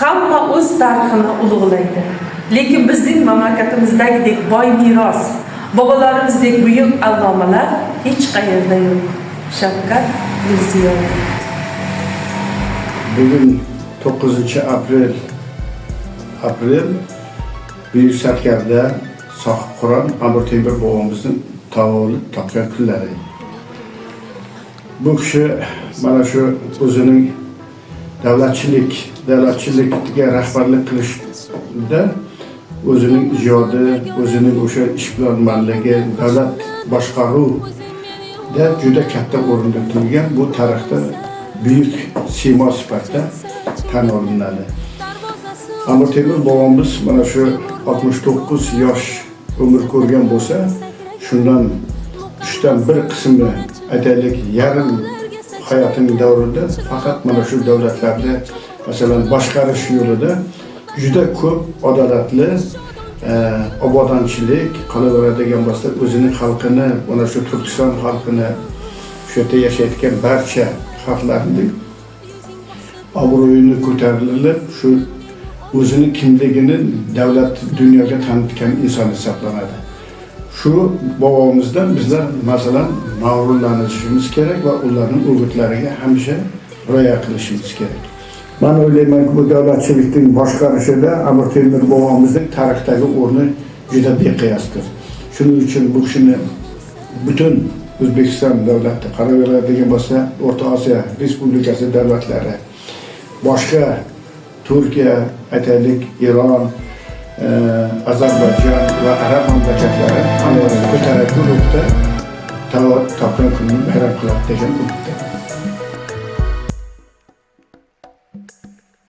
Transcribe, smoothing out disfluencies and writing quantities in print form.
Hamma o'z tarixini ulug'laydi. Lekin bizning mamlakatimizdagidek boy meros, bobolarimizdek buyuk allomalar hech qayerda yo'q. Shavkat Mirziyoyev. Bugun 9 aprel, buyuk sarkarda, sohibqiron Amir Temur bobomizni tavallud topgan kunlari. Bu kishi mana shu o'zining davlatchilikka rahbarlik qilishda o'zining ijodi, o'zining o'sha ishbilarmonligi, davlat boshqaruvda juda katta o'rinda turgan, bu tarixda buyuk siymo sifatida tan olinadi. Amir Temur bobomiz mana shu 69 yosh umr ko'rgan bo'lsa, shundan uchdan bir qismi, aytaylik, yarim hayotining davrida faqat mana shu davlatlarni, masalan, boshqarish yo'lida juda ko'p adolatli, obodonchilik qolaveradigan bo'lsa, o'zining xalqini, mana shu Turkiston xalqini, shu yerda yashayotgan barcha xalqlarning obro'yini ko'tarilib, shu o'zini kimligini davlat dunyoga tanitgan inson hisoblanadi. Shu bobomizdan bizlar, masalan, mag'rurlanishimiz kerak va ularning o'gitlariga hamisha rioya qilishimiz kerak. Man o'ylaymanki, bu davlatchilikning boshqarishida Amir Temur bobomizning tarixdagi o'rni juda beqiyosdir. Shuning uchun bu kishini butun O'zbekiston davlati qaraveradigan bo'lsa, O'rta Osiyo Respublikasi davlatlari, boshqa Turkiya, aytaylik, Eron, Ozarbayjon va arab mamlakatlari ko'tarinki ruhda tavallud topgan kunni bayram qiladi degan umiddaman.